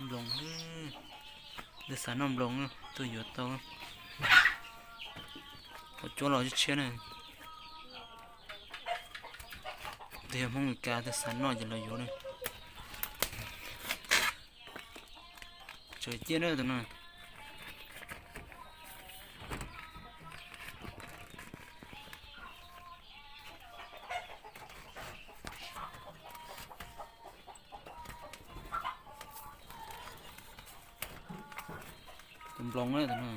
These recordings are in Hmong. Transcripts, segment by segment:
Nploos, twb xav noj nploos, twb yuav tau. Pom cuab los tshiab tshiab na. Twb yog Hmoob Mes Kas twb xav noj ces los yuav na. Tsawg ciaj na tus no. Tus nploos na tus no.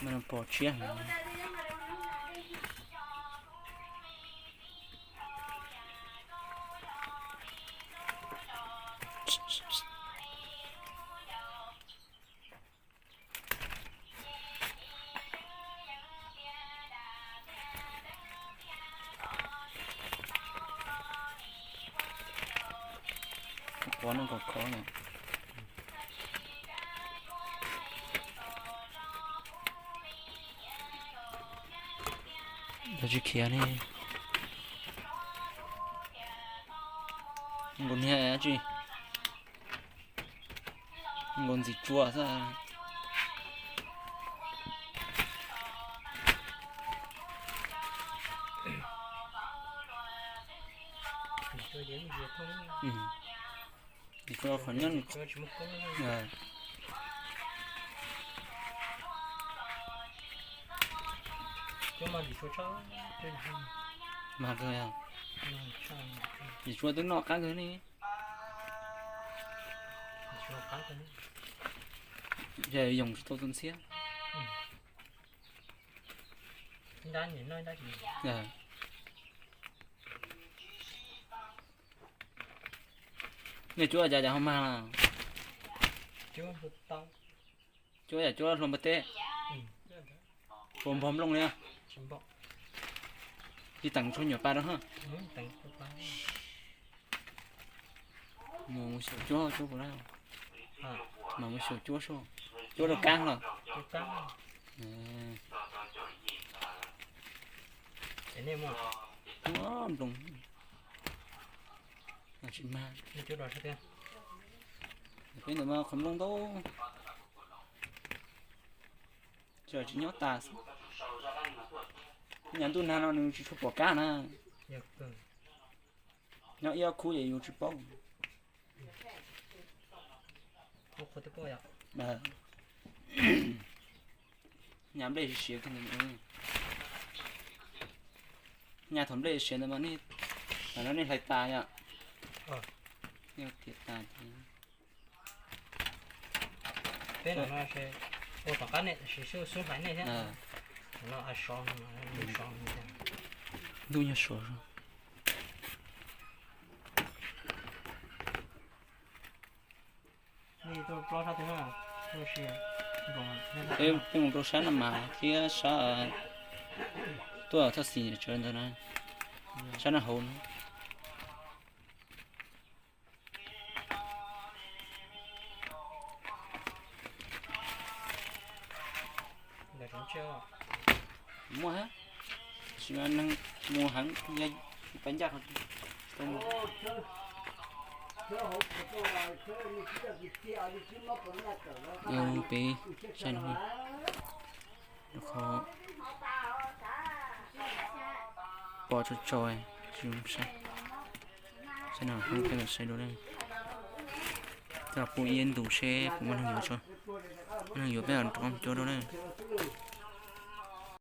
Mas pom tshiab heev. Pov no kom khov na. Los tsis khiav ne. Nkaus niag dab tsi? Nkaus ntxim tsua xwb. Ntxim tsua qhov nyob. Mas kawg, ntxim tsua twb noj qab kawg ne. Yog yoos tsis tau tus ntxhiab. Nej cuab cas cas ho mag na? Cuab yam cuab hlua npua teb, ua npog nplooj li. Ib teem tshuab nyuam pa rau ha. Mus xyaum cuab, cuab puas laj? Mas mus xyaum cuab soj, cuab rau kab los. Nplooj tsis mag. Peb ntawm mas qhov nplooj ntau, tsis nyob tas xwb. Nyaj ntuj nag no nws tsis tshua pom kab na. Nyob ib ob khub ces yus tsis paub. Nyaj nplej siav, nyaj thaum nplej siav ntawd mas nej, no nej hlais tas yom. Nej tiam tas. Peb no ua tom qab nej tab sis xub hlais nej thiab. No a sov, sov, ntuj nyuag suav. Peb mus rau sab no mas thiab sab tuaj thaj xis tsav ntawd na, sab no hauv no. Muaj, tsis muaj neeg mus heev, yog pab ncaj qhov tsis tau mus. Peb saib no, qhov pom tsaus tsaus, tsis zoo saib. Saib no, peb saib dua, coj pub ib ntus seb puas muaj neeg yuav tso. Neeg yuav peb rov cuab dua na.